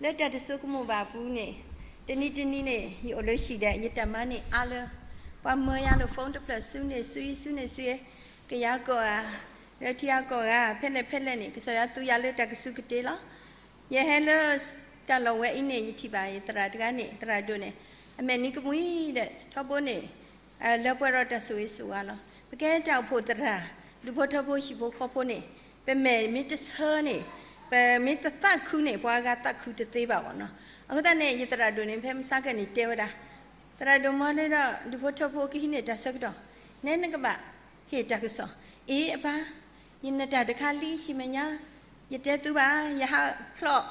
လၢတၢ်တဆိကမိၣ်ဘၣ်အပူၤန့ၣ်, တနံၤတနံၤန့ၣ် ယအိၣ်လၢဟံၣ်ဒီး ယတၢ်မၤန့ၢ်အါလၢ ပှၤမၢယၤလၢ phone တဖျၢၣ် ဆူန့ၣ်ဆူ ဆူန့ၣ်ဆူ, ကယၤကိးဂၤ, လၢထံဂၤကီၢ်ဂၤ ဖဲလဲၣ်ဖဲလဲၣ်န့ၣ် ကစၢ်ယွၤသူယၤလၢတၢ်ကစူၢ်ကတ့ၢ်လီၤ. ယဟဲလၢ တၢ်လီၢ်ဝဲအံၤန့ၣ် ယထံၣ်ဘၣ်ယသရၣ်တဂၤန့ၣ် သရၣ်ဒိၣ်န့ၣ် အမဲာ်နံၤကမှံဒီး ထီဘိန့ၣ် လၢပှဲၤဒီးတၢ်ဆိၣ်ဂ့ၤဆိၣ်ဝါလီၤ. ပကဲတၢ်အိၣ်ဖှိၣ်သရၣ်, ဒူၣ်ဖိထၢဖိဟံၣ်ဖိဃီဖိန့ၣ်, ပမဲာ်မ့ၢ်တဆၢန့ၣ်, ပမ့ၢ်တသးခုန့ၣ် ပှၤဂၤသးခုတသ့ဘၣ်ဘၣ်နီၤ. အဃိသတးန့ၣ် ယသရၣ်ဒိၣ်န့ၣ် ဖဲမုၢ်ဆါခီန့ၣ်တဲဝဲဒၣ်, သရၣ်ဒိၣ်မီၤလ့ဒီး ဒူၣ်ဖိထၢဖိကဟံးန့ၢ်တၢ်ဆၢကတီၢ်, နဲနကဘၣ်ဟ့ၣ်တၢ်ကစီၣ်, အ့ အပၢ်, ယနတၢ်တခါလံဟံၣ်မဲာ်ညါ, ယတဲသုဘၣ်, ယဟးဖျိး,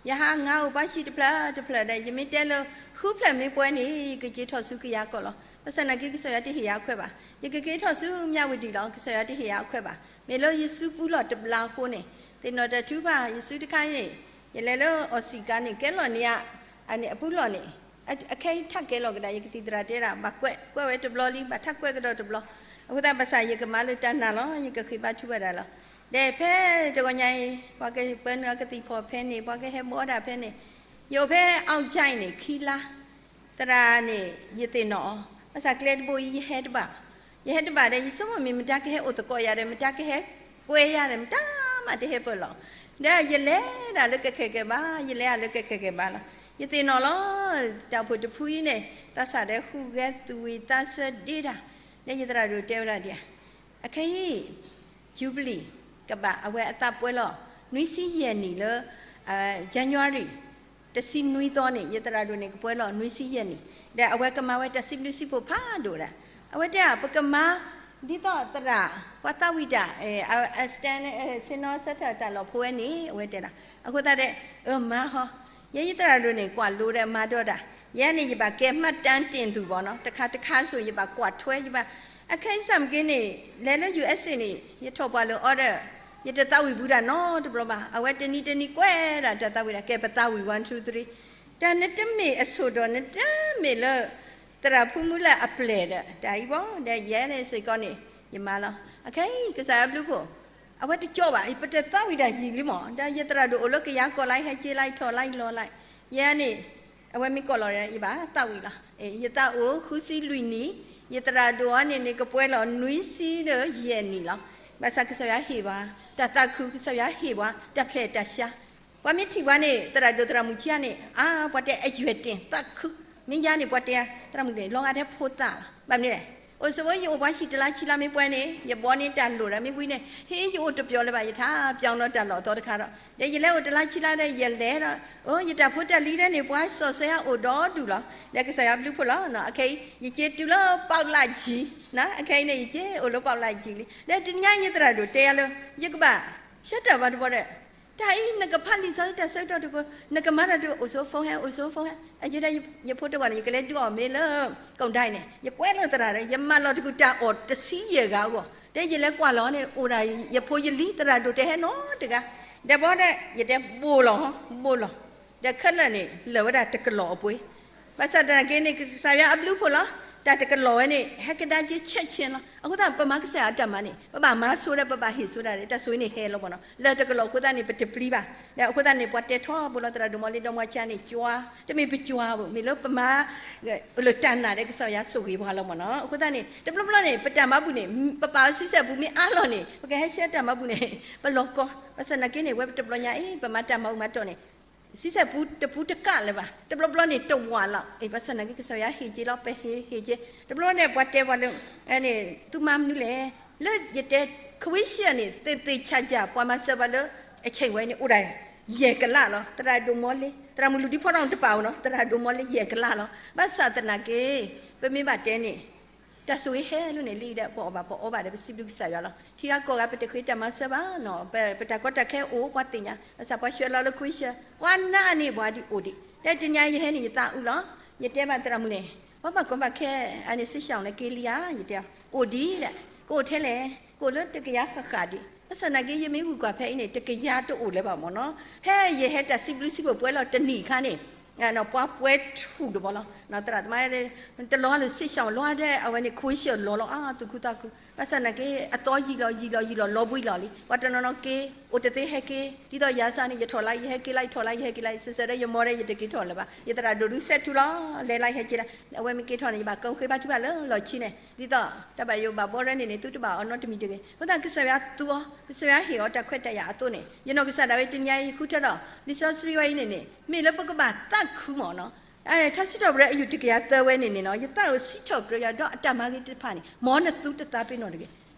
ယဟးငါအိၣ်ပှၤဆံးတဖျၢၣ်တဖျၢၣ်ဒီး ယမ့ၢ်တဲလၢ ဃုဖျၢၣ်မ့ၢ်ပှဲၤန့ၣ် ယကက့ၤထီၣ်ဆူကယၤကီၢ်လီၤ. ဘၣ်ဆၣ်နာ်က့ ကစၢ်ယွၤတဟ့ၣ်ယၤအခွဲးဘၣ်. ယကက့ၤထီၣ်ဆူမၠးဝတံၣ်လီၤ. ကစၢ်ယွၤတဟ့ၣ်ယၤအခွဲးဘၣ်. မ့ၢ်လၢယစုပူၤလီၢ်တဘျီအဃိန့ၣ်, သ့ၣ်နီၣ်တၢ်ထုကဖၣ် ယစုတခါန့ၣ်, ယလဲၤလၢအီၣ်စံၣ်ကါန့ၣ် ကဲလီၤန့ၢ်ဧါ, အန့ၣ်အပူၤလီၢ်န့ၣ်, အခဲအံၤထးကဲလီၤကဒါ ယကသံၣ်သရၣ်တဲဒၣ် ဘၣ်ကွဲး, ကွဲးဝဲတဘျီလံ ဘၣ်ထးကွဲးကဒီးတဘျီ, အဃိသတးဘၣ်ဆၣ်ယကမၤလၢတၢ်နာ်လီၤ. ယကဃ့ဘါထုကဖၣ်ဒၣ်လီၤ. ဒီးဖဲတဂီၤညါအံၤ ပှၤကပၢနုာ်အကသံၣ်ဖီၣ်ဖဲန့ၣ်, ပှၤကဟဲဘှီဒၣ်ဖဲန့ၣ်, ယအိၣ်ဖဲ outside န့ၣ် ခံလါ, သရၣ်န့ၣ် ယသ့ၣ်နီၣ်အီၤ, ဘၣ်ဆၣ်ကျဲတဘိအံၤ ယဟဲတဘၣ်, ယဟဲတဘၣ်ဒီး ယဆိကမိၣ်မ့ၢ်မတၤကဟဲအိၣ်သကိးယၤဒီး မတၤကဟဲကွဲယၤဒီး မတၤမးတဟဲပၢၢ်လီၤ. ဒီးယလဲၤဒၣ်လၢကခဲကဲဘၣ်, ယလဲၤဒၣ်လၢကခဲကဲဘၣ်လီၤ. ယသ့ၣ်နီၣ်လီၤ, တၢ်အိၣ်ဖှိၣ်တဖုအံၤန့ၣ် သးစၢ်ဒီးဟူးဂဲၤသူၣ်ဝံၤသးဆၢဒ့တၢ်, ဒီးယသရၣ်ဒိၣ်တဲဝဲဒၣ်ဒ်အံၤ, အခဲအံၤ ယူဘလံၤ ကဘၣ်အဝဲအသးပှဲၤလီၤ နွံဆံယဲၢ်နံၣ်လၢ January တဆံနွံသီန့ၣ် ယသရၣ်ဒိၣ်န့ၣ် ကပှဲၤလီၤနွံဆံယဲၢ်နံၣ်, ဒီးအဝဲကမၤဝဲတၢ်စံးဘျုးစံးဖှိၣ်ဖးဒိၣ်ဒၣ်, အဝဲတဲဒၣ် ပကမၤ ဒ်သိးသရၣ် ပှၤသးဝံၣ်တၢ် အ stand ဆ့ၣ်နီၤဆၢထၢၣ်တၢ်လီၢ်ဖိဝဲန့ၣ် အဝဲတဲဒၣ်, အဃိသတးဒီး အမၤဟီ, ယဲယသရၣ်ဒိၣ်န့ၣ် ကွၢ်လိဒီးမၤဒီးဒၣ်, ယဲန့ၣ် ယဘၣ်ကဲမှတ်တမ်းတင်သူ ဘၣ်နီၤ, တခါတခါစိၤ ယဘၣ်ကွၢ်ထွဲ ယဘၣ်, အခဲအံၤစၢ်မ့ၢ်က့န့ၣ် လဲၤလၢ ယူအ့စ့န့ၣ် ယထီၣ်ပှၤလၢ order ယတသးဝံၣ်ဘူးဒၣ်နီတဘျီဘၣ်, အဝဲတနံၤတနံၤကွဲးဒၣ်တၢ်သးဝံၣ်ဒၣ် ကဲပသးဝံၣ် one two three, တၢ်နတမ့ၢ်အဆိၣ်ဒီး နတမ့ၢ်လၢ သရၣ်ဖူမူလၢအပျဲၢ်ဒီး တၢ်အံၤဘၣ်, ဒီးယဲန့ၣ်စ့ၢ်ကီးန့ၣ် ယမၤလီၤ. အခဲအံၤ ကစၢ်ယွၤဘျုးဖှိၣ်, အဝဲတကၠီဘၣ်, ပတသးဝံၣ်တၢ်ယံာ်လံမး, ဒီးယသရၣ်ဒိၣ်အိၣ်လၢကယၤကီၢ်လါ ဟဲက့လါ ထီၣ်လါ လီၤလါ, ယဲန့ၣ် အဝဲမ့ၢ်ကိးလီၤဒီး ယဘၣ်သးဝံၣ်လီၤ. ယသးအိၣ်ဃုဆံလွံၢ်နံၣ်, ယသရၣ်ဒိၣ်အံၤန့ၣ်န့ၣ် ကပှဲၤလီၤနွံဆံဒီးယဲၢ်နံၣ်လီၤ. ဘၣ်ဆၣ်ကစၢ်ယွၤဟ့ၣ်ပှၤ တၢ်သးခု, ကစၢ်ယွၤဟ့ၣ်ပှၤ တၢ်ဖျဲးတၢ်ဆှါ, ပှၤမ့ၢ်ထံၣ်ပှၤန့ၣ် သရၣ်ဒိၣ်သရၣ်မုၣ်ဆံးန့ၣ် အါ ပှၤတဲအယွဲၢ်တ့ၢ်သးခု, မ့ၢ်ယါန့ၣ် ပှၤတဲ သရၣ်မုၣ်န့ၣ် လီၤဂာ်ဒဲးဖိသၣ်လီၤ. ဘၣ်မနုၤလဲၣ်, အိၣ်ဆိးဝဲ ယအိၣ်ပှၤဆံးတလါဆံးလါမ့ၢ်ပှဲၤန့ၣ် ယဘှီန့ၢ်တၢ်လိၣ်ဒီး မ့ၢ်ဝံၤန့ၣ် ဟ့ၣ်ယအိၣ်တပျီၤလၢၤဘၣ်, ယထးပျီၤလီၤတၢ်လီၢ်အသီတခါဒီး ဒီးယလဲၤအိၣ်တလါဆံးလါဒီး ယလဲၤဒီး အိၣ် ယတၢ်ဖိတၢ်လံၤဒဲးန့ၣ် ပှၤစီၤစဲအအိၣ်ဒီဒူၣ်လီၤ. ဒီးကစၢ်ယွၤဘျုးဖှိၣ်လီၤ. အခဲအံၤ ယက့ၤတုၤလၢပီးလးကံ, အခဲအံၤန့ၣ် ယက့ၤအိၣ်လၢပီးလးကံလံ. ဒီးတနံၤညါယသရၣ်ဒိၣ် တဲယၤလၢ ယကဘၣ် ဆှၢတၢ်ဘၣ်တဘျီဒီး တၢ်အံၤ နကဖးလံာ်စီဆှံတၢ်ဆၢကတီၢ်တကိး နကမၤတၢ်တအိၣ်ဆိး phone ဟဲ အိၣ်ဆိး phone ဟဲ, အယဲဒၣ် ယဖိတဂီၢ်န့ၣ် ယကလဲၤဒုးအီၤမ့ၢ်လၢ ကိၣ်ဒၣ်အံၤန့ၣ် ယကွဲးလၢသရၣ်ဒီး ယမၤလီၤတကူၣ်တၢ်အီၣ်တဆံယဲၢ်ဂၤအဂီၢ်, ဒီးယလဲၤကွၢ်လီၤန့ၣ် အိၣ်ဒၣ်ယဖိယလံၤ သရၣ်ဒိၣ်တဟဲနီတဂၤ, ဒီးဘီဒီး ယတဲဘိၣ်လီၤ ဘိၣ်လီၤ, ဒီးခဲလၢာ်န့ၣ် လၢာ်ဝဲဒၣ်တကလီၢ်အပှ့ၤ ဘၣ်ဆၣ်သနာ်က့န့ၣ် ကစၢ်ယွၤအဘျုးဖှိၣ်လီၤ. တၢ်တကလီၢ်ဝဲန့ၣ် ဟဲကဒါက့ဆဲးဆဲးလီၤ. အဃိသတး ပမၤကစၢ်ယွၤအတၢ်မၤန့ၣ် ပဘၣ်မၤဆိဒီး ပဘၣ်ဟ့ၣ်ဆိဒၣ်ဒီး တၢ်ဆိၣ်ဂ့ၤန့ၣ်ဟဲလီၤမ့ၢ်နီၤ. လၢာ်တကလီၢ်အဃိသတးန့ၣ် ပတပျံၤဘၣ်. ဒီးအဃိသတးန့ၣ် ပှၤတဲထီဘိလီၤ သရၣ်ဒိၣ်မီၤလ့ဒီးမီၤဆံးန့ၣ် ကွၢ်, တမ့ၢ်ပကွၢ်ဘၣ်, မ့ၢ်လၢပမၤ လၢတၢ်နာ်ဒီး ကစၢ်ယွၤဆိၣ်ဂ့ၤပှၤလီၤမ့ၢ်နီၤ. အဃိသတးန့ၣ် တဘျီဘျီန့ၣ် ပတၢ်မၤဘူၣ်န့ၣ် ပပာ်အီၤဆံဆဲၣ်ပူၤမ့ၢ်အါလီၢ်န့ၣ် ပကဟဲဆှၢတၢ်မၤဘူၣ်န့ၣ် ပလီၤကီ, ဘၣ်ဆၣ်သနာ်က့န့ၣ် ဝဲတဘျီညါအံၤ ပမၤတၢ်မၤဘူၣ်မၤတီၢ်န့ၣ် ဆံဆဲၣ်ပူၤတပူၤတကးလၢၤဘၣ်, တဘျီဘျီန့ၣ် တဝာ်လီၤ. အ့ ဘၣ်ဆၣ်သနာ်က့ ကစၢ်ယွၤဟ့ၣ်က့ၤလီၤ ပဟ့ၣ်ဟ့ၣ်က့ၤ, တဘျီဘျီန့ၣ် ပှၤတဲပှၤလၢ န့ၣ် သုမၤမနုၤလဲၣ်, လၢယတဲ ခွံဆံယဲၢ် န့ၣ် သ့ၣ်သ့ၣ်ဆးဆး ပှၤမၤစၢၤပှၤလၢ အဆဲးဝဲန့ၣ် အိၣ်ဒၣ် ယဲၢ်ကလးလီၤ. သရၣ်ဒိၣ်မီၤလ့, သရၣ်မုၣ်လူၢ်ဒံဖီထီၣ်တပာ်ဧိၤနီၤ, သရၣ်ဒိၣ်မီၤလ့ ယဲၢ်ကလးလီၤ. ဘၣ်ဆၣ်သနာ်က့ ပမ့ၢ်ဘၣ်တဲန့ၣ် တၢ်ဆိၣ်ဂ့ၤဟဲလၢန့ၣ်လံဒီး ပအီၣ်ဘၣ်ပအီဘၣ်ဒီး ပစံးဘျုးကစၢ်ယွၤလီၤ. ထံဂၤကီၢ်ဂၤ ပတဃ့တၢ်မၤစၢၤဘၣ်နီၤ, ပတၢ်ကီတၢ်ခဲအိၣ် ပှၤသ့ၣ်ညါ, ဘၣ်ဆၣ်ပှၤဆှၢလီၤလၢ ခွံဆံယဲၢ် ပှၤနာ်န့ၢ်ပှၤဒံးအိၣ်ဒံး, ဒီးတနံၤညါယဟဲန့ၣ် ယသးအုးလီၤ. ယတဲဘၣ်သရၣ်မုၣ်န့ၣ် ပှၤဘၣ်ကီဘၣ်ခဲ အန့ၣ် စ့ၢ်ရှၢၣ်လၢက့လံဧါ, ယတဲ အိၣ်ဒံးဒီး ကအိၣ်ထဲလဲၣ်, ကအိၣ်လၢတကယၤဃၣ်ဃၣ်ဒံး. ဘၣ်ဆၣ်သနာ်က့ ယမ့ၢ်ဂုာ်ကွၢ်ဖဲအံၤန့ၣ် တကယၤတအိၣ်လၢၤဘၣ်မ့ၢ်နီၤ. ဖဲယဟဲတၢ်စံးဘျုးစံးဖှိၣ်ပှဲၤလီၤတနံၣ်အခါန့ၣ် ပှၤပှဲၤထူၣ်တဘီလီၤ. သရၣ်သမါ တလီၤလိာ် ဆ့ၣ်ဆၣ်လီၤဒဲး အဝဲန့ၣ် ခွ့ဆၢၣ်လီၤလီၤ အါ သူၣ်ခုသးခု, ဘၣ်ဆၣ်သနာ်က့ အသီယံာ်လီၤယံာ်လီၤယံာ်လီၤ လီၤဘှံးလီၤလံ. ပှၤတနီၤနီၤက့ၤ အိၣ်တသ့ဟဲက့ၤ, ဒ်သိးယၤစၢ်န့ၣ် ယထီၣ်လါ ယဟဲက့ၤလါ ယထီၣ်လါ ယဟဲက့ၤလါ စံးဆၢဒီးယမီၢ်ဒီး ယတက့ၤထီၣ်လၢၤဘၣ်. ယသရၣ်ဒိၣ်ဒုးစဲးထူလီၤ လဲၤလါယဟဲက့ၤလါ, အဝဲမ့ၢ်က့ၤထီၣ်န့ၣ် ယဘၣ်ကီဃ့ဘါထုကဖၣ်လၢလီၢ်ခံန့ၣ် ဒ်သိး တၢ်ဘၣ်ယိၣ်ဘၣ်ဘီရဲန့ၣ်န့ၣ် သုတဘၣ်အီၤနီတမံၤတဂ့ၤ. အဃိသတး ကစၢ်ယွၤသူအီၤ ကစၢ်ယွၤဟ့ၣ်အီၤတၢ်ခွဲးတၢ်ယာ်အသိးန့ၣ် ယနီၢ်ကစၢ်ဒၣ်ဝဲတနံၤအံၤ ယဃုထၢထီၣ် လံာ်စီဆှံဝဲအံၤန့ၣ်န့ၣ် မ့ၢ်လၢပကဘၣ်သးခုမၢ်နီၤ. ထါစံးထီၣ်ပတြၢၤ အယူၢ်တကယၤသၢ ဝဲန့ၣ်န့ၣ်နီၤ ယသးအိၣ်စံးထီၣ်ပတြၢၤယွၤ ဒီးအတၢ်မၤဂ့ၤတဖၣ်န့ၣ် မ်နသူတသးပ့ၤနီၣ်တဂ့ၤ.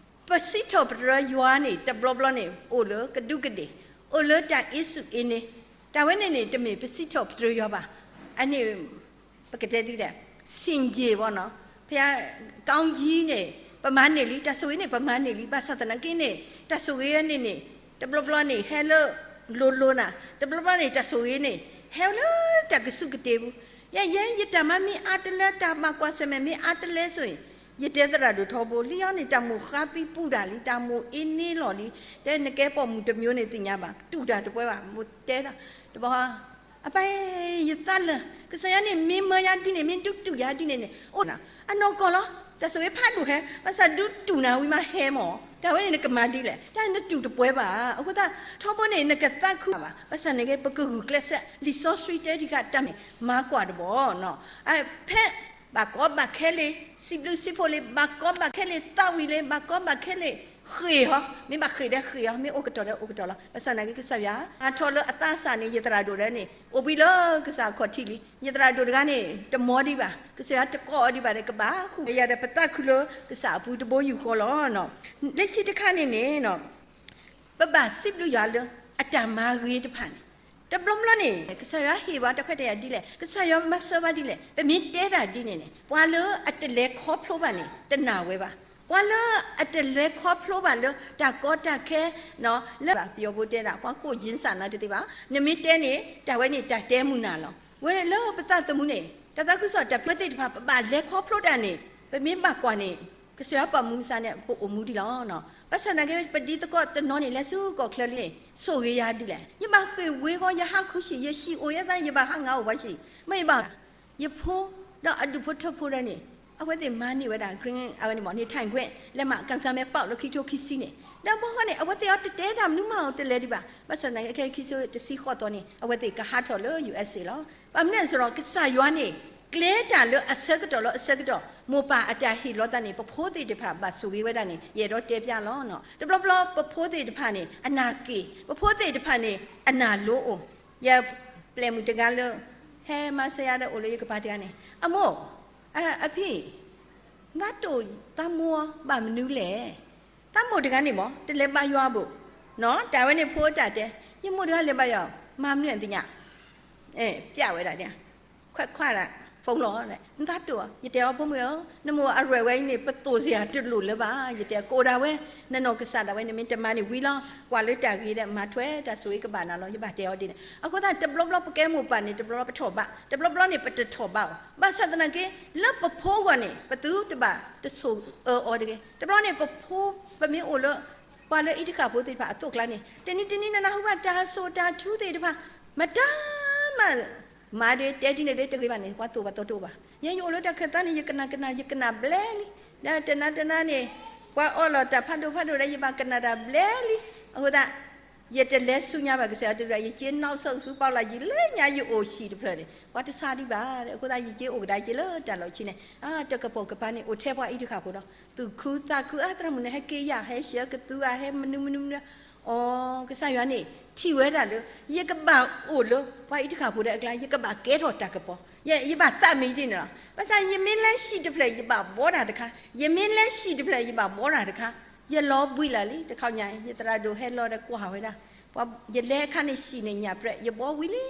ပစံးထီၣ်ပတြၢၤယွၤန့ၣ် တဘျီဘျီန့ၣ် အိၣ်လၢကဒူးကဒ့ၣ်, အိၣ်လၢတၢ်အ့ဆူၣ်အ့န့, တၢ်ဝဲန့ၣ်န့ၣ် တမ့ၢ်ပစံးထီၣ်ပတြၢၤယွၤဘၣ်. အန့ၣ် ပကတဲသ့ဒီး ဆင်ခြင်ပေါ့နော်, ဘုရား ကောင်းကြီးန့ၣ် ပမၤန့ၢ်လံ, တၢ်ဆိၣ်ဂ့ၤန့ၣ် ပမၤန့ၢ်လံ, ဘၣ်ဆၣ်သနာ်က့န့ၣ် တၢ်ဆိၣ်ဂ့ၤဝဲန့ၣ်န့ၣ် တဘျီဘျီန့ၣ် ဟဲလၢလိၤလိၤနၤ, တဘျီဘျီန့ၣ် တၢ်ဆိၣ်ဂ့ၤန့ၣ် ဟဲလၢတၢ်ကစူၢ်ကတ့ၤပူၤ, ယဲယဲ ယတၢ်မၤမ့ၢ်အါတလၢ တၢ်ဘၣ်ကွၢ်ဆၢၣ်မဲာ်မ့ၢ်အါတလၢစိၤအံၤ, ယတဲသရၣ်ဒိၣ်ထီဘိ လံအီၤန့ၣ် တၢ်မိၢ်ဃါပံပူၤတၢ်လံ, တၢ်မိၢ်အ့န့လီၤလံ, တဲနကဲပိာ်မုၣ်တမျိုးန့ၣ်သ့ၣ်ညါဘၣ်, တူၢ်တၢ်တပှဲၤဘၣ်, မိၢ်တဲတၢ်တဘီ အပၢ်, ယသးလၢာ်, ကစၢ်ယွၤန့ၣ် မ့ၢ်မၢယၤဒ်န့ၣ် မ့ၢ်ဒုးတူၢ်ယၤဒ်န့ၣ်န့ၣ် အိၣ်နၤ, အနီၢ်ကီၢ်လီၤ, တၢ်ဆိၣ်ဂ့ၤဖးဒိၣ်ဟဲ, ဘၣ်ဆၣ်ဒုးတူၢ်နၤဝံၤမးဟဲမၢ်, တၢ်ဝဲန့ၣ်နကမၤဒ်လဲၣ်, တၢ်နတူၢ်တပှဲၤဘၣ်, အဃိသတး ထီဘိန့ၣ် နကသးခုဘၣ်, ဘၣ်ဆၣ်န့ၣ်က့ ပကဂုာ်ကျဲးစၢး လံာ်စီဆှံတဲတခါတၢ်န့ၣ် မၤကွၢ်တဘီနီၤ, ဖဲ ဘၣ်ကီဘၣ်ခဲလံ, စံးဘျုးစံးဖှိၣ်လံ, ဘၣ်ကီဘၣ်ခဲလံ, သးဝံၣ်လံ, ဘၣ်ကီဘၣ်ခဲလံ, ဃ့ၢ်ဟီ, မ့ၢ်ဘၣ်ဃ့ၢ်ဒီးဃ့ၢ်ဟီ, မ့ၢ်အိၣ်ကတီၢ်ဒီးအိၣ်ကတီၢ်လီၤ, ဘၣ်ဆၣ်သနာ်က့ ကစၢ်ယွၤ အါထီၣ်လၢအသးစၢ်န့ၣ် ယသရၣ်ဒိၣ်ဒီးန့ၣ် အိၣ်ဘှံးလၢကစၢ်အခီၣ်ထံးလံ, ယသရၣ်ဒိၣ်တဂၤန့ၣ် တမီဒံးဘၣ်, ကစၢ်ယွၤတကိးအီၤဒံးဘၣ်ဒီး ကဘၣ်ဃုာ်ယၤဒီး ပသးခုလၢကစၢ်အပူၤတဘိယူၢ်ဃီလီၤ. လၢခံတခါန့ၣ်န့ၣ် ပဘၣ်စံးဘျုးယွၤလၢ အတၢ်မၤဂ့ၤတဖၣ်န့ၣ်, တဘျီဘျီန့ၣ် ကစၢ်ယွၤဟ့ၣ်ပှၤတၢ်ခွဲးတၢ်ယာ်ဒ်လဲၣ်, ကစၢ်ယွၤမၤစၢၤဘၣ်ဒ်လဲၣ်, ပမ့ၢ်တဲတၢ်ဒ်န့ၣ်န့ၣ် ပှၤလၢအတလဲၤခီဖျိဘၣ်န့ၣ် တနာ်ဝဲဘၣ်. ပှၤလၢအတလဲၤခီဖျိဘၣ်လၢတၢ်ကီတၢ်ခဲ လၢပယီၤဖိတဲဒၣ် ပှၤကိးယံစၣ်နၤတသ့ဘၣ်, နမ့ၢ်တဲန့ၣ် တၢ်ဝဲန့ၣ်တၢ်တဲမုာ်နၤလီၤ. ဝဲလၢပသးသမူန့ၣ် တၢ်သးခုကစီၣ်တၢ်ဖျိသ့ၣ်တဖၣ် ပဘၣ်လဲၤခီဖျိတၢ်န့ၣ် ပမ့ၢ်ဘၣ်ကွၢ်န့ၣ် ကစၢ်ယွၤပာ်မူကစၢ်န့ၣ် ပအိၣ်မူဒံးလီၤ. ဘၣ်ဆၣ်သနာ်က့ ပဒ်သကိးတနီၤန့ၣ် လဲၤဆူကီၢ်ချၢလံန့ၣ် ဆိၣ်ဂ့ၤယၤဒ်လဲၣ်, ယဘၣ်ဃ့ၢ်ဝ့ၤဃီ ယဟးဃုာ်ဆံး ယဟံၣ်အိၣ်ယဲသးန့ၣ် ယဘၣ်ဟးငါအိၣ်ပှၤဆံး, မ့ၢ်ယဘၣ် ယဖိ ဒီးအဒူၣ်ဖိထၢဖိဒီးန့ၣ် အဝဲသ့ၣ်မၤန့ၢ်ဝဲဒၣ် green အဝဲန့ၣ်မ့ၢ် နေထိုင်ခွင့် လက်မှတ် ကစၢ်မဲပီးလၢခံထိခံဆံန့ၣ်, ဒီးဘီဃီန့ၣ် အဝဲသ့ၣ်အီၤတတဲတၢ်မနုၤမးအိၣ်တလဲၤဒံးဘၣ်. ဘၣ်ဆၣ်သနာ်က့ ခဲခံဆံတဆံဃိးသီန့ၣ် အဝဲသ့ၣ်ကဟးထီၣ်လၢ ယူၢ်အဲးစ့ၣ် လီၤ. ဘၣ်မနုၤအသိးဒီး ကစၢ်ယွၤန့ၣ် ကျဲတၢ်လၢအဆၢကတီၢ်လၢအဆၢကတီၢ် မိၢ်ပၢ်အတၢ်ဟ့ၣ်လီၤသးန့ၣ် ပဖိသ့ၣ်တဖၣ်ဘၣ်ဆိၣ်ဂ့ၤဝဲဒၣ်န့ၣ် ယအဲၣ်ဒိးတဲပျၢ်လီၤ. တဘျီဘျီပဖိသ့ၣ်တဖၣ်န့ၣ် အနၢ်က့ၣ်, ပဖိသ့ၣ်တဖၣ်န့ၣ် အနၢ်လိအိၣ်, ယပျဲၢ်မုၣ်တဂၤလၢ ဟဲမၤစၢၤယၤဒီးအိၣ်လၢယကပၤတဂၤန့ၣ် အမိၢ်, အဖံ, သးတိၢ်သးမိၢ်ဘၣ်မနုၤလဲၣ်. သးမိၢ်တဂၤန့ၣ်မ့ၢ် တလဲၤဘါယွၤဘၣ်, တၢ်ဝဲန့ၣ်ဖိအတၢ်တဲ, ယမိၢ်တဂၤလဲၤဘါယွၤ မၤမနုၤအသ့ၣ်ညါ, ပျဲဝဲဒၣ်, ခွဲးခွါဒၣ် ဖီလီၤ, နသးတိၢ်, ယတဲအီၤ ဖိမုၣ်ဧၢ, နမိၢ်အရဲၣ်ဝဲအံၤန့ၣ် ပသိၣ်စ့ၢ်တလိၣ်လၢၤဘၣ်, ယတဲကအိၣ်ဒၣ်ဝဲ, နနီၢ်ကစၢ်ဒၣ်ဝဲန့ၣ် မ့ၢ်တမၤန့ၣ်ဝံၤလီၤ, ကွၢ်လၢတၢ်ဂ့ၤဒီးမၤထွဲတၢ်ဆိၣ်ဂ့ၤကဘၣ်နၤလီၤ, ယဘၣ်တဲအီၤဒ်န့ၣ်. အဃိသတး တဘျီဘျီပကဲမိၢ်ပၢ်န့ၣ် တဘျီဘျီပထီၣ်ဘး, တဘျီဘျီန့ၣ် ပတထီၣ်ဘးအီၤ, ဘၣ်ဆၣ်သနာ်က့ လၢပဖိအဂီၢ်န့ၣ် ပသုတဘၣ်တဆိၣ်အၢအီၤတဂ့ၤ. တဘျီန့ၣ် ပဖိ ပမ့ၢ်အိၣ်လၢ ပှၤလၢအံၤတဃၣ်ဖိသ့ၣ်တဖၣ်အသိးအကျါန့ၣ် တနံၤတနံၤနနၢ်ဟူဘၣ်တၢ်စိၣ်တၢ်ထူသ့ၣ်တဖၣ်, မတၤမၤ မၤဒ်တဲဒ်န့ၣ်ဒ်တဂ့ၤဘၣ်န့ၣ် ပှၤသိၣ်ဘၣ်သီတအိၣ်ဘၣ်. ယဲယအိၣ်လၢတၢ်ခၢၣ်သးန့ၣ် ယကနၣ်ကနၣ် ယကနၣ်ဘျဲလံ, ဒီးတနၤတနၤန့ၣ် ပှၤအီလီၤတၢ်ဖးဒိၣ်ဖးဒိၣ်ဒီး ယဘၣ်ကနၣ်တၢ်ဘျဲလံ. အဃိသတး ယတလဲၤဆူညါဘၣ်ကစၢ်ယွၤတဒူၣ်, ယက့ၤနီၣ်ဆိဆူပီလၢ်ယံၤလၢညါ ယအိၣ်ဟံၣ်တဖျၢၣ်န့ၣ် ပှၤတဆါဒံးဘၣ်. အဃိသတး ယက့ၤအိၣ်ကဒါက့ၤလၢတၢ်လီၢ်ခံန့ၣ် တၢ်ကပိာ်ကပၤန့ၣ် အိၣ်ထဲပှၤအံၤတဃၣ်ဖိဒီး သူၣ်ခုသးခု အါ သရၣ်မုၣ်န့ၣ် ဟဲက့ၤယၤ ဟဲဆှၢကသူဧါ ဟဲမနုၤမနုၤမနုၤ, အိ ကစၢ်ယွၤန့ၣ် ထံၣ်ဝဲဒၣ်လၢ ယကဘၣ်အိၣ်လၢပှၤအံၤတဃၣ်ဖိဒီးအကျါ ယကဘၣ်ကဲထီၣ်တၢ်ကပီၤ, ယဘၣ်သးမံဒ်န့ၣ်လီၤ. ဘၣ်ဆၣ်ယမ့ၢ်လဲၤဟံၣ်တဖျၢၣ် ယဘၣ်ဘီတၢ်တခါ, ယမ့ၢ်လဲၤဟံၣ်တဖျၢၣ် ယဘၣ်ဘီတၢ်တခါ, ယလီၤဘှံးလၢာ်လံ. တခီညါ ယသရၣ်ဒိၣ်ဟဲလီၤဒီးကွၢ်ဝဲဒၣ်, ယလဲၤအခါန့ၣ်ဟံၣ်န့ၣ်ညၣ်ပြဲး ယဘီဝံၤလံ.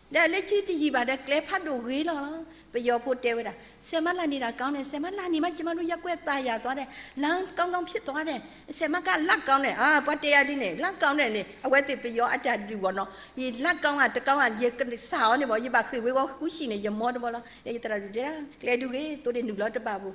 ဒီးလၢခံတယံာ်ဘၣ်ဒီး ကျဲဖးဒိၣ်ဂ့ၤလီၤလီၤ. ပယီၤဖိတဲဝဲဒၣ် ဆရာမ လှနေလားကောင်းတယ်, ဆရာမ လှနေမှ ကျမတို့ ရပ်ကွက်သာယာသွားတယ်, လမ်းကောင်းကောင်းဖြစ်သွားတယ်, ဆရာမက လှကောင်းတယ်, အါ ပှၤတဲယၤဒ်န့ၣ် လှကောင်းတယ်န့ၣ် အဝဲသ့ၣ်ပယီၤအတၢ်ဒုးဘၣ်နီၤ, ယလှကောင်းဧါ တကောင်းဧါ ယကစၢ်အီၤန့ၣ်ဘၣ် ယဘၣ်ဃ့ၢ်ဝ့ၤဝီဃုဆံၣ်န့ၣ် ယမီတဘီလီၤ. ယသရၣ်ဒိၣ်တဲဒၣ် ကျဲဒုးဂ့ၤ သိးဒ့ၣ်နုာ်လီၤတဘၣ်ဘၣ်,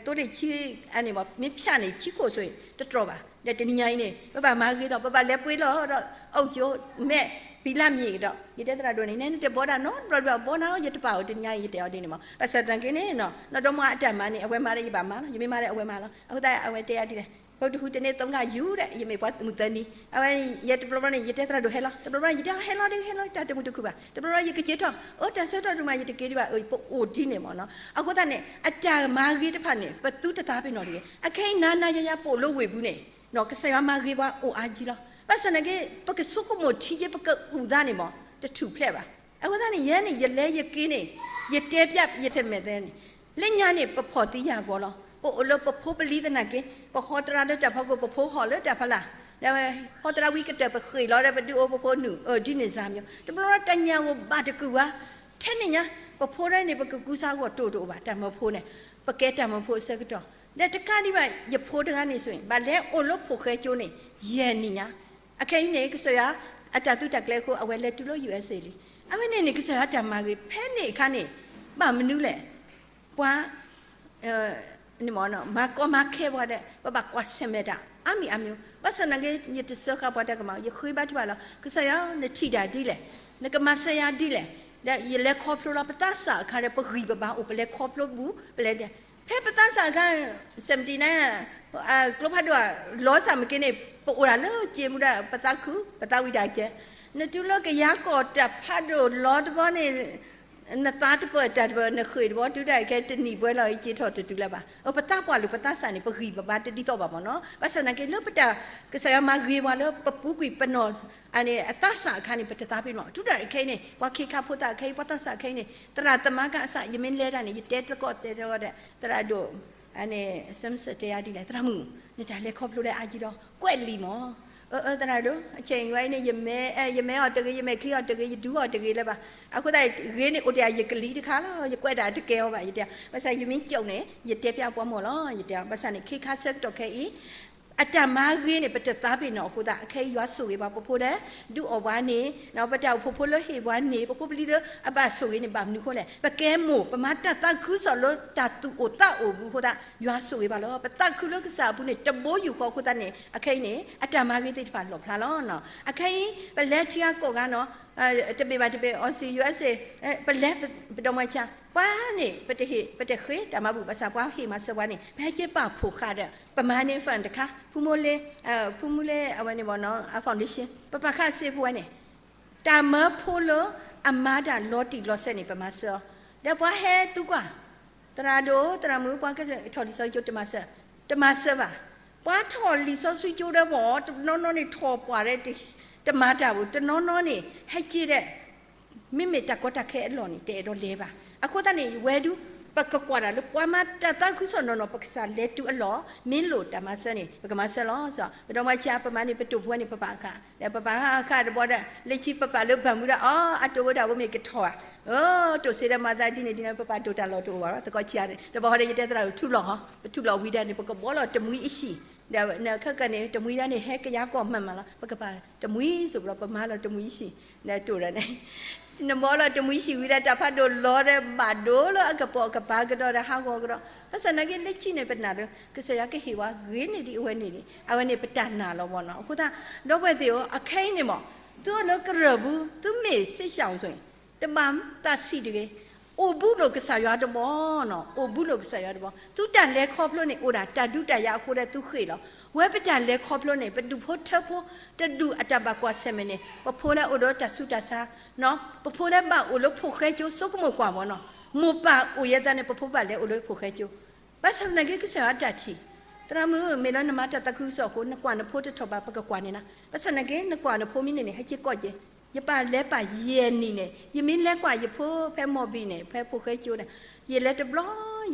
သိးဒ့ၣ်ဆံ အန့ၣ်ဘၣ် မ့ၢ်ဖျါန့ၣ် ဆံခိၣ်ဆိၣ် တတြီၢ်ဘၣ်. ဒီးတနံၤညါအံၤန့ၣ် ပဘၣ်မၤဂ့ၤလီၤ, ပဘၣ်လဲၤပှ့ၤလီၤဒီး အုတ်ကျိ မဲး ပံလၢမံၤကဒီး ယတဲသရၣ်ဒိၣ်န့ၣ် နဲနတဘီဒၣ်နီတဘျီဘၣ် ဘီနၤ ယတပာ်အိၣ်တနံၤအံၤ ယတဲအီၤဒ်န့ၣ်မး. ဘၣ်ဆၣ်သနာ်က့န့ၣ် နီၢ်ဒီမါအတၢ်မၤန့ၣ် အဝဲမၤဒီးယဘၣ်မၤလီၤ, ယမ့ၢ်မၤဒီးအဝဲမၤလီၤ. အဃိသတးအဝဲတဲယၤဒ်လဲၣ်, ဖိတဟူးတန့ၢ်သီမဂၤယူၤဒီး ယမ့ၢ်ပှၤမုၣ်သၢနံၤ အဝဲ ယတဘျီဘျီန့ၣ် ယတဲသရၣ်ဒိၣ်ဟဲလီၤ, တဘျီဘျီန့ၣ် ယတဲဟဲလီၤဒီး ဟဲလီၤတၢ်တမုာ်တခုၣ်ဘၣ်, တဘျီဘျီယကက့ၤထီၣ် အိၣ်တၢ်ဆၢထီၣ်ဒုးမး ယတက့ၤဒံးဘၣ် ပအိၣ်ဒ်န့ၣ်မးနီၤ. အဃိသတးန့ၣ် အတၢ်မၤဂ့ၤတဖၣ်န့ၣ် ပသုတသးပ့ၤနီၣ်တဂ့ၤ. အခဲအံၤနၤနၤယၤယၤ ပအိၣ်လၢဝ့ၢ်ပူၤန့ၣ် ကစၢ်ယွၤမၤဂ့ၤပှၤအိၣ်အါကံလီၤ. ဘၣ်ဆၣ်သနာ်က့ ပကဆိကမိၣ်ထံက့ ပကအုၣ်သးန့ၣ်မး တထူၣ်ဖျဲးဘၣ်. အဃိသတးန့ၣ် ယဲန့ၣ် ယလဲၤယက့ၤန့ၣ် ယတဲပျးယတမဲာ်သဲန့ၣ် လၢညါန့ၣ် ပဖီၣ်သံယာ်အဂီၢ်လီၤ. ပအိၣ်လၢပဖိပလံၤသနာ်က့ ပဟီတရါလၢတၢ်ဖီခိၣ် ပဖိဟီၣ်လၢတၢ်ဖီလာ် ဒီးဟီတရါဝံၤကတၢၢ် ပဃ့ၢ်လီၤဒီး ပဒုးအိၣ်ပဖိနုာ် ဒ်န့ၣ်စၢ်မး တဘျီဘျီတၢ်ညၣ်ဂိၢ်ဘၣ်တကုာ်ဝဲ ထဲန့ၣ်ညါ ပဖိဒၣ်န့ၣ် ပကကူစါအဂီၢ်တိၢ်တအိၣ်ဘၣ် တၢ်မၢဖိန့ၣ် ပကဲတၢ်မၢဖိအဆၢကတီၢ် ဒီးတကးဒံးဘၣ် ယဖိတဂၤန့ၣ်ဆိၣ် ဘၣ်လဲၤအိၣ်လၢဖိၣ်ဃဲကၠိန့ၣ် ယဲၢ်နံၣ်ညါ. အခဲအံၤန့ၣ် ကစၢ်ယွၤ အတၢ်သုတၢ်ကျဲၤအဃိ အဝဲလဲၤတုၤလၢ ယူၢ်အဲစ့ၣ် လံ. အဝဲန့ၣ်န့ၣ် ကစၢ်ယွၤတၢ်မၤဂ့ၤ ဖဲန့ၣ်အခါန့ၣ် ဘၣ်မနုၤလဲၣ် ပှၤ မၤကီမၤခဲပှၤဒီး ပဘၣ်ကွၢ်ဆၢၣ်မဲာ်တၢ် အါမံၤအါမံၤ ဘၣ်ဆၣ်သနာ်က့ ယတစၢဃာ်ပှၤတၢ်ကမၣ် ယဃ့ဘါထုကဖၣ်လီၤ. ကစၢ်ယွၤ နထံၣ်တၢ်ဒ်လဲၣ် နကမၤစၢၤယၤဒ်လဲၣ် ဒီးယလဲၤခီဖျိလီၤ ပသးစၢ်အခါဒီး ပဂံၢ်ပဘါအိၣ် ပလဲၤခီဖျိဘူး ပလဲၤဒဲး ဖဲပသးစၢ်အခါ seventy-nine ကျိဖးဒိၣ် လီၤစၢ်မ့ၢ်က့န့ၣ် ပအိၣ်ဒၣ်လၢကၠ့မူဒါ ပသးခု ပသးဝံၣ်တၢ်ကဲ နတုၤလၢကယၤကီၢ်တၢ်ဖးဒိၣ်လီၤတဘျီန့ၣ် နသးတပၢၢ်တၢ်တပၢၢ် နဃ့ၢ်တဘျီ တုၤဒၣ်ကဲတနံၣ်ပှဲၤလီၤ ယက့ၤထီၣ်တတုၤလၢၤဘၣ်. ပသးပှၢ်လိာ်ပသးစၢ်န့ၣ် ပဂံၢ်ပဘါတဒ်သိးဘၣ်မ့ၢ်နီၤ. ဘၣ်ဆၣ်သနာ်က့ လၢပတၢ်ကစၢ်ယွၤမၤဂ့ၤပှၤလၢပပူၤကွံာ်ပနီၢ် အသးစၢ်အခါန့ၣ် ပတသးပ့ၤနီၣ် တုၤဒၣ်ခဲအံၤန့ၣ် ပှၤခ့ခါဖိသၣ်ခဲအံၤ ပှၤသးစၢ်ခဲအံၤန့ၣ် သရၣ်သမါကစၢ် ယမ့ၢ်လဲၤတၢ်န့ၣ် ယတဲသကိးတဲတဂီၢ်ဒီး သရၣ်ဒိၣ် စၢမုၢ်ဆၢၣ်တဲယၤဒ်လဲၣ် သရၣ်မုၣ် နတၢ်လဲၤခီဖျိလၢအါကံဒီး ကွဲးလံာ်မး အၢ အၢ သရၣ်ဒိၣ် အဆဲအံၤဝဲအံၤန့ၣ် ယမဲ ယမဲအီၤတဂ့ၤ ယမဲာ်ချံအီၤတဂ့ၤ ယဒုးအီၤတဂ့ၤလၢၤဘၣ်. အဃိသတး ဂ့ၤန့ၣ်အိၣ်တ့ၢ်ယကလံၤတခါလီၤ ယကွဲးတၢ်တကဲအီၤဘၣ် ယတဲ ဘၣ်ဆၣ်ယမ့ၢ်ကၠိးန့ၣ် ယတဲဖျါပှၤမီၢ်လီၤ ယတဲ ဘၣ်ဆၣ်န့ၣ် ခ့ခါဆၢကတီၢ်ခဲအံၤ အတၢ်မၤဂ့ၤန့ၣ် ပတသးပ့ၤနီၣ်အဃိသတး အခဲအံၤယွၤဆိၣ်ဂ့ၤပှၤ ပဖိဒီး ဒုးအီၣ်ပှၤန့ၣ် ပတၢ်အိၣ်ဖှိၣ်ဖိလၢဟ့ၣ်ပှၤန့ၣ် ပဖိပလံၤလၢအဘၣ်ဆိၣ်ဂ့ၤန့ၣ် ဘၣ်မနုၤအဃိလဲၣ် ပကဲမိၢ် ပမၤတၢ်သးခုကစီၣ်လၢတၢ်သူၣ်အိၣ်သးအိၣ်အပူၤအဃိသတး ယွၤဆိၣ်ဂ့ၤဘၣ်လီၤ. ပသးခုလၢကစၢ်အပူၤန့ၣ် တဘိယူၢ်ဃီအဃိသတးန့ၣ် အခဲအံၤန့ၣ် အတၢ်မၤဂ့ၤသ့ၣ်တဖၣ်လီၣ်ဖျါလီၤ. အခဲအံၤ ပလဲၤထံဂၤကီၢ်ဂၤနီၤ တဘ့ၣ်ဘၣ်တဘ့ၣ် Aussie USA ပလဲၤ ပဒီမါဆါ ပှၤန့ၣ် ပတဟ့ၣ် ပတဃ့တၢ်မၤဘူၣ် ဘၣ်ဆၣ်ပှၤဟ့ၣ်မၤစၢၤပှၤန့ၣ် ပဟဲက့ၤပာ်ဖှိၣ်ဃာ်ဒီး ပမၤန့ၢ် fund တခါ ဖုမူလ့ ဖုမူလ့ အဝဲန့ၣ်မ့ၢ်နီၤ အ foundation ပပာ်ဃာ်စ့ဖိဝဲန့ၣ် တၢ်မၢဖိလၢအမၤတၢ်လီၤတံၢ်လီၤဆဲးန့ၣ် ပမၤစၢၤအီၤ ဒီးပှၤဟဲသူကွၢ် သရၣ်ဒိၣ် သရၣ်မုၣ် ပှၤကထီၣ်လံာ်စီဆှံကၠိ တမၤစၢၤ တမၤစၢၤဘၣ်. ပှၤထီၣ်လံာ်စီဆှံကၠိဒီးဘၣ် တနီၤနီၤန့ၣ်ထီၣ်ပှၢ်ဒီး တမၤတၢ်ဘၣ် တနီၤနီၤန့ၣ် ဟဲက့ၤဒီး မ့မ့ၢ်တၢ်ကီတၢ်ခဲအလီၢ်န့ၣ် တအဲၣ်ဒိးလဲၤဘၣ်. အဃိသတးန့ၣ် ဝဲဒၣ် ပကကွၢ်တၢ်လၢပှၤမၤတၢ်သးခုကစီၣ်နီၢ်နီၢ် ပကစၢ်လဲၤတုၤအလီၢ် မ့ၢ်လိၣ်တၢ်မၤစၢၤန့ၣ် ပကမၤစၢၤလီၤ. ပဒီမါဆါ ပမၤန့ၢ်ပတိာ်ဖိန့ၣ် ပပာ်ဃာ် ဒီးပပာ်ဃာ်ဃာ်တဘျီဒီး လၢခံပပာ်လၢဘၣ်မူဒါ အီ အတိာ်ဝဲဒၣ်ဝဲမ့ၢ်ကထီၣ်ဧါ အၢ တိာ်စ့ဒီးမၤသးဒ်န့ၣ်ဒ်န့ၣ် ပပာ်တိာ်တၢ်လီၢ်တအိၣ်ဘၣ်လီၤ သကိးဆံးန့ၣ် ဒီးပဟီဒီးယတဲသရၣ်ထူလီၤဟီ ပထူလီၤဝံၤဒၣ်န့ၣ် ပကဘီလီၤတမှံၤအဟံၣ် ဒီးခဲကနံၣ်န့ၣ် တမှံၤဒၣ်န့ၣ် ဟဲကယၤကီၢ်မၤမးလီၤ ပကပာ်တမှံၤစိးပလီၤ ပမၤလီၤတမှံၤဟံၣ် ဒီးတိာ်ဒီးန့ၣ် နဘီလီၤတမှံၤဟံၣ်ဝံၤဒီး တၢ်ဖးဒိၣ်လီၤဒီး ဘၣ်ဒိလၢအကပိာ်ကပၤကဒီးဒီး ဟးဂီၤကဒီး ဘၣ်ဆၣ်သနာ်က့ လၢခံန့ၣ် ပနာ်လၢ ကစၢ်ယွၤကဟ့ၣ်ဝဲ ဂ့ၤန့ၢ်ဒံးအဝဲန့ၣ်န့ၣ် အဝဲန့ၣ်ပတၢ်နာ်လီၤမ့ၢ်နီၤ. အဃိသတး ဒီပုၢ်ဝဲၢ်သ့ၣ်ဧၢ အခဲအံၤန့ၣ်မ့ၢ် သုအိၣ်လၢကရၢၢ်ပူၤ သုမ့ၢ်စ့ၢ်ကီးဆိၣ် တဘၣ်သးဆံးတဂ့ၤ အိၣ်ဘူးလိာ်ကစၢ်ယွၤတဘီနီၤ အိၣ်ဘူးလိာ်ကစၢ်ယွၤတဘီ သုတၢ်လဲၤခီဖျိန့ၣ် အိၣ်ဒၣ်တၢ်ဒုးတၢ်ယၤအဃိဒီးသုဃ့ၢ်လီၤ. ဝဲပတၢ်လဲၤခီဖျိန့ၣ် ပဒူၣ်ဖိထၢဖိ တဒူၣ်အတၢ်ဘၣ်ကွၢ်ဆၢၣ်မဲာ်န့ၣ် ပဖိလၢအိၣ်ဒီးတၢ်ဆူးတၢ်ဆါ ပဖိလၢဘၣ်အိၣ်လၢဖိၣ်ဃဲကၠိ ဆိကမိၣ်ကွၢ်မ့ၢ်နီၤ မိၢ်ပၢ်အိၣ်ယဲသးန့ၣ် ပဖိဘၣ်လဲၤအိၣ်လၢဖိၣ်ဃဲကၠိ ဘၣ်ဆၣ်သနာ်က့ ကစၢ်ယွၤအတၢ်ထံၣ် သရၣ်မုၣ် မ့ၢ်လၢနမၤတၢ်သးခုကစီၣ်အဃိ နကွၢ်နဖိတထီၣ်ဘၣ် ပကကွၢ်န့ၣ်လီၤ. ဘၣ်ဆၣ်သနာ်က့ နကွၢ်နဖိမ့ၢ်န့ၢ်န့ၣ် ဟဲက့ၤကီၢ်က့ၤ ယပာ်လဲၤပာ်ယဲၢ်နံၣ်န့ၣ် ယမ့ၢ်လဲၤကွၢ်ယဖိဖဲမီၢ်ဘံၣ်န့ၣ် ဖဲဖိၣ်ဃဲကၠိန့ၣ် ယလဲၤတဘျီ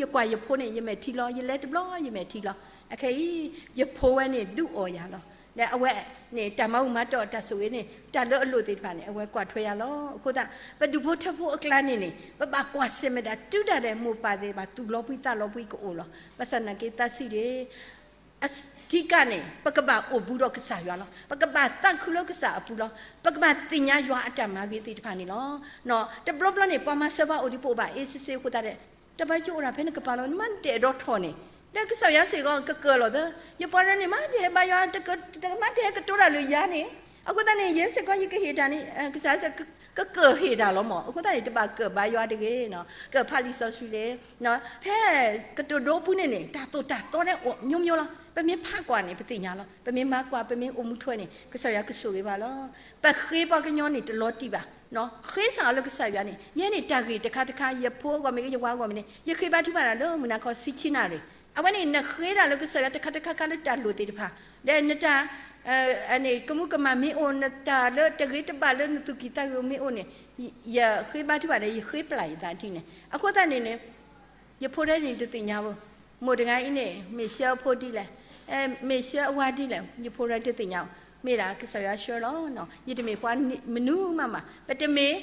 ယကွၢ်ယဖိန့ၣ် ယမဲာ်ထံလီၤ ယလဲၤတဘျီ ယမဲာ်ထံလီၤ. အခဲအံၤ ယဖိဝဲန့ၣ် ဒုးအီၣ်ယၤလီၤ. ဒီးအဝဲန့ၣ် တၢ်မၤဘူၣ်မၤတီၢ်တၢ်ဆိၣ်ဂ့ၤန့ၣ် တၢ်လၢအလိၣ်သ့ၣ်တဖၣ်န့ၣ် အဝဲကွၢ်ထွဲယၤလီၤ. အဃိသတး ပဒူၣ်ဖိထၢဖိအကျါန့ၣ်န့ၣ် ပဘၣ်ကွၢ်ဆၢၣ်မဲာ်ဒၣ် တုၤဒၣ်လဲာ်မိၢ်ပၢ်သ့ၣ်တဖၣ် သူၣ်လီၤဘှံးသးလီၤဘှံးကအိၣ်လီၤ. ဘၣ်ဆၣ်သနာ်က့ သးဆံးတဂ့ၤ အဓိကန့ၣ် ပကဘၣ်အိၣ်ဘူးဒီးကစၢ်ယွၤလီၤ. ပကဘၣ်သးခုလၢကစၢ်အပူၤလီၤ. ပကဘၣ်သ့ၣ်ညါယွၤအတၢ်မၤဂ့ၤသ့ၣ်တဖၣ်န့ၣ်လီၤ. တဘျီဘျီန့ၣ် ပှၤမၤစၢၤပှၤအိၣ်ဒံး ပအိၣ်ဘၣ်အ့ၣ်စ့စ့အဃိသတးဒီး တၢ်ဘၣ်ယိၣ်အိၣ်ဒၣ်ဖဲနကပၤလီၤ နမ့ၢ်တအဲၣ်ဒိးထီၣ်န့ၣ် ဒီးကစၢ်ယွၤစ့ၢ်ကီးကကၢၤလီၤသၢ ယပှၤရၢန့ၣ် မ့ၢ်တဟဲဘါယွၤ မ့ၢ်တဟဲကတိၤတၢ်လၢယၤန့ၣ် အဃိသတးန့ၣ် ယဲစ့ၢ်ကီးယကဟ့ၣ်တၢ်န့ၣ် ကစၢ်ယွၤကကၢၢ်ဟ့ၣ်တၢ်လီၤမၢ်. အဃိသတးန့ၣ် တဘၣ်ကၢၢ်ဘါယွၤတဂ့ၤ, ကၢၢ်ဖးလံာ်စီဆှံလံ. ဖဲကတိၤဒိပူၤန့ၣ်န့ၣ် တၢ်သိၣ်တၢ်သီန့ၣ်အိၣ်မျိုးမျိုးလီၤ. ပမ့ၢ်ဖးကွၢ်န့ၣ် ပသ့ၣ်ညါလီၤ. ပမ့ၢ်မၤကွၢ် ပမ့ၢ်အိၣ်မူထွဲန့ၣ် ကစၢ်ယွၤကဆိၣ်ဂ့ၤဘၣ်လီၤ. ပဃ့ပှၤကညီန့ၣ်တလီၤတံၢ်ဘၣ်. ဃ့စ့ၢ်လၢကစၢ်ယွၤန့ၣ် ယဲန့ၣ်တၢ်ဂ့ၢ်တခါတခါ ယဖိအဂီၢ်မ့ၢ်ဂ့ၤ ယဝၤအဂီၢ်မ့ၢ်ဂ့ၤ ယဃ့ဘါထုကဖၣ်တၢ်လၢမုၢ်နၤခီဆံဆံနၣ်ရံၣ်. အဝဲန့ၣ် နဃ့တၢ်လၢကစၢ်ယွၤတခါတခါခါလၢတၢ်လိၣ်သ့ၣ်တဖၣ်, ဒီးနတၢ် ကမူၤကမၣ်မ့ၢ်အိၣ် နတၢ်လၢတဂ့ၤတဘၣ်လၢနသူၣ်ကံၢ်သးဂ့ၤမ့ၢ်အိၣ်န့ၣ် ယဃ့ဘါထုကဖၣ်ဒီး ယဃ့ပျၢ်ယသးဒ်န့ၣ်. အဃိသတးန့ၣ်န့ၣ် ယဖိဒဲန့ၣ်တသ့ၣ်ညါဘၣ်. မိၢ်တဂၤအံၤန့ၣ် မ့ၢ်ဆှၢအဖိဒ်လဲၣ်, မ့ၢ်ဆှၢအဝၤဒ်လဲၣ် ယဖိဒဲတသ့ၣ်ညါဘၣ်. မ့ၢ်ဒၣ်ကစၢ်ယွၤဆှၢလီၤ. ယတမ့ၢ်ပှၤမနုၤမးမး, ပတမ့ၢ်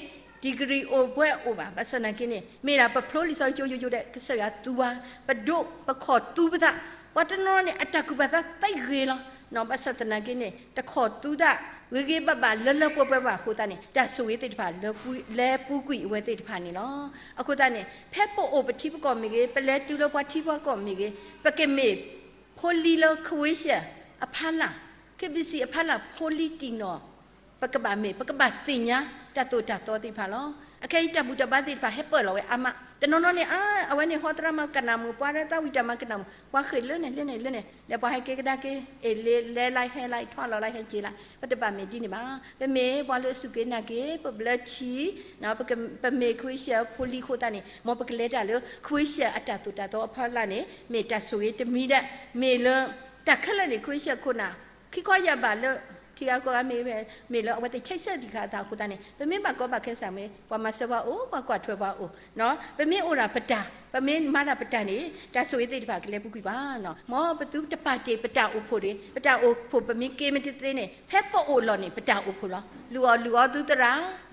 degree အိၣ်ဘှဲအိၣ်ဘၣ်. ဘၣ်ဆၣ်သနာ်က့န့ၣ် မ့ၢ်ဒၣ်ပဖျိလံာ်စီဆှံကၠိယိယိဒဲး ကစၢ်ယွၤသူဝဲ, ပဒိးပခီၣ်သူပသး. ပှၤတနီၤနီၤန့ၣ် အတၢ်ကူၣ်ဘၣ်သးသ့ဂ့ၤလီၤ. ဘၣ်ဆၣ်သနာ်က့န့ၣ် တခီၣ်သူတၢ်ဂ့ၤဂ့ၤဘၣ်ဘၣ်လၢလၢပှဲၤပှဲၤဘၣ်အဃိသတးန့ၣ် တၢ်ဆိၣ်ဂ့ၤသ့ၣ်တဖၣ် လဲၤပူၤကွံာ်အဝဲသ့ၣ်တဖၣ်န့ၣ်လီၤ. အဃိသတးန့ၣ် ဖဲပအိၣ်ပထံပကီၢ်မ့ၢ်ဂ့ၤ, ပလဲၤတုၤလၢပှၤထံပှၤကီၢ်မ့ၢ်ဂ့ၤ, ပကမ့ၢ်ဖိလံၤလၢ ခဝ့ၡၢၣ် အဖီလာ်, ခ့ဘံစံၣ် အဖီလာ် ဖိလံၤတံၢ်နီၢ် ပကဘၣ်မ့ၢ် ပကဘၣ်သ့ၣ်ညါတၢ်သိၣ်တၢ်သီသ့ၣ်တဖၣ်လီၤ. အခဲအံၤတၢ်ဘူၣ်တၢ်ဘါသ့ၣ်တဖၣ်ဟဲပၢၢ်လီၤဝဲအါမး. တနီၤနီၤန့ၣ် အါ အဝဲန့ၣ်ဟီသရၣ်မးကနၣ်မုာ်, ပှၤရၢသးဝံၣ်တၢ်မၤကနၣ်မုာ်, ပှၤဃ့ၢ်လၢန့ၣ်လၢန့ၣ်လၢန့ၣ်, ဒီးပှၤဟဲက့ၤကဒါက့ၤ အ့ၣ်လ့လဲလါဟဲလါထွါလီၤလါဟဲက့ၤလါ, ပတဘၣ်မ့ၢ်ဒ်န့ၣ်ဘၣ်. ပမ့ၢ်ပှၤလၢအစူၢ်က့ၤနာ်က့ၤ ပဘျၢထံ ပမ့ၢ်ခဝ့ၡၢၣ်ဖိလံၤအဃိသတးန့ၣ် မ်ပကလဲၤတၢ်လၢ ခဝ့ၡၢၣ်အတၢ်သိၣ်တၢ်သီအဖီလာ်န့ၣ် မ့ၢ်တၢ်ဆိၣ်ဂ့ၤတမံၤဒဲး, မ့ၢ်လၢ တၢ်ခဲလၢာ်န့ၣ် ခဝ့ၡၢၣ်ခိၣ်နၢ် ခံခီယၢ်ဘးလၢ ထံဂၤကီၢ်ဂၤမ့ၢ် မ့ၢ်လၢအဝဲသ့ၣ်ဆဲးဆဲးသံၣ်ဃာ်အသးအဃိသတးန့ၣ် ပမ့ၢ်ဘၣ်ကီဘၣ်ခဲစ့ၢ်မ့ၢ် ပှၤမၤစၢၤပှၤအိၣ် ပှၤကွၢ်ထွဲပှၤအိၣ်, ပမ့ၢ်အိၣ်ဒၣ်ပတၢ် ပမ့ၢ်မၤဒၣ်ပတၢ်န့ၣ် တၢ်ဆိၣ်ဂ့ၤသ့ၣ်တဖၣ်ကလဲၤပူၤကွံာ်ပှၤ. မ်ပသုတပာ်တ့ၢ်ပတၢ်အိၣ်ဖှိၣ်တဂ့ၤ, ပတၢ်အိၣ်ဖှိၣ်ပမ့ၢ်က့ၤမ့ၢ်တသ့န့ၣ် ဖဲပအိၣ်လီၢ်န့ၣ် ပတၢ်အိၣ်ဖှိၣ်လီၤ. လုၢ်အီၣ်လုၢ်အီသုသရၣ်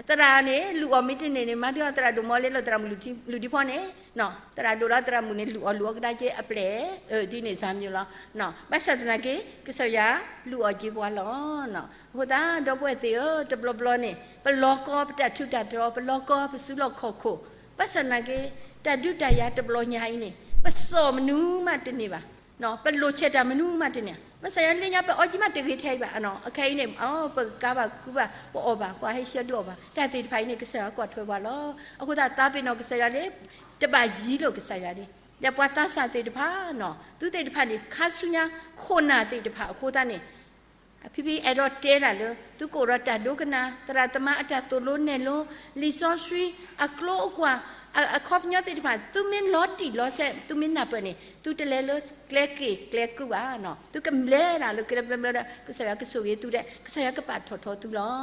သရၣ်န့ၣ် လုၢ်အီၣ်မ့ၢ်တန့ၢ်န့ၣ် မၤဒ်အီၤသရၣ်ဒိၣ်မီၢ်လဲလၢသရၣ်မုၣ်လုၢ်ဒံးဖီန့ၣ်, သရၣ်ဒိၣ်ဒီးသရၣ်မုၣ်န့ၣ် လုၢ်အီၣ်လုၢ်အီကဒါက့ၤအပျဲၢ်, ဒ်န့ၣ်စၢ်မံၤလီၤ. ဘၣ်ဆၣ်သနာ်က့ ကစၢ်ယွၤလုၢ်အီၣ်က့ၤပှၤလီၤ. အဃိသတး ဒီပုၢ်ဝဲၢ်သ့ၣ်ဧၢ, တဘျီဘျီန့ၣ် ပလီၤကီပတၢ်ထူးတၢ်တီၤ, ပလီၤကီပစုလီၢ်ခီၣ်ခိၣ်, ဘၣ်ဆၣ်သနာ်က့ တၢ်ဒုးတၢ်ယၤတဘျီညါအံၤန့ၣ် ပစိာ်မနုၤမးတန့ၢ်ဘၣ်, ပလိၣ်ဆဲးတၢ်မနုၤမးတန့ၢ်, ဘၣ်ဆၣ်ယွၤလၢညါပအီကံမးတဂ့ၤထဲအံၤဘၣ်, အခဲအံၤန့ၣ် ပကါဘၣ်ကူဘၣ် ပအီၣ်ဘၣ် ပှၤဟဲဆှၢဒုးအီၣ်ဘၣ် တၢ်သ့ၣ်တဖၣ်အံၤန့ၣ် ကစၢ်ယွၤကွၢ်ထွဲပှၤလီၤ. အဃိသတးသးပ့ၤနီၣ်ကစၢ်ယွၤလၢ တဘၣ်ယံၤလိာ်ကစၢ်ယွၤန့ၣ်, ဒီးပှၤသးစၢ်သ့ၣ်တဖၣ် သုသ့ၣ်တဖၣ်န့ၣ် ခါဆူညါခိၣ်နၢ်သ့ၣ်တဖၣ်အဃိသတးန့ၣ် ဖံဖံအဲၣ်ဒိးတဲဒၣ်လၢ သုကအိၣ်ဒီးတၢ်ဒိကနၣ် သရၣ်သမါအတၢ်သိၣ်လိနဲၣ်လိ လံာ်စီဆှံအကျိအကွာ် အခီပညီသ့ၣ်တဖၣ် သုမ့ၢ်လီၤတံၢ်လီၤဆဲး သုမ့ၢ်နၢ်ပၢၢ်န့ၣ် သုတလဲၤလၢကျဲက့ၢ်ကျဲကုဘၣ်, သုကလဲၤဒၣ်လၢကျဲဘျၢဘျၢဒီး ကစၢ်ယွၤကဆိၣ်ဂ့ၤသုဒီး ကစၢ်ယွၤကပာ်ထီၣ်ထီသုလီၤ.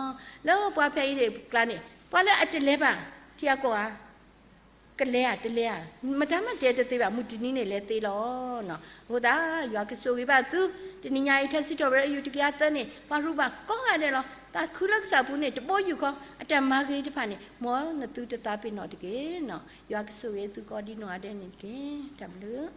လၢပှၤဖဲအံၤန့ၣ်အကျါန့ၣ် ပှၤလၢအတလဲၤဘၣ် ထံဂၤကီၢ်ဂၤ ကလဲၤဧါတလဲၤဧါ, မတၤမးတဲတသ့ဘၣ်, မုၢ်တနံၤန့ၣ်လဲၤသ့လီၤ. အဃိသတး ယွၤကဆိၣ်ဂ့ၤဘၣ်သု, တနံၤညါအံၤ ထါစံးထီၣ်ပတြၢၤ ယူၢ်တကယၤသၢန့ၣ် ပှၤရူၢ်ဘၣ်ကိးဂၤဒဲးလီၤ. သးခုလၢကစၢ်ပူၤန့ၣ် တဘိယူၢ်ဃီ အတၢ်မၤဂ့ၤတဖၣ်န့ၣ် မ်နသုတသးပ့ၤနီၣ်တက့ၢ်. ယွၤကဆိၣ်ဂ့ၤသုကိးဒံနီၢ်ဂၤဒဲးန့ၣ်တက့ၢ်. တၢ်ဘျုး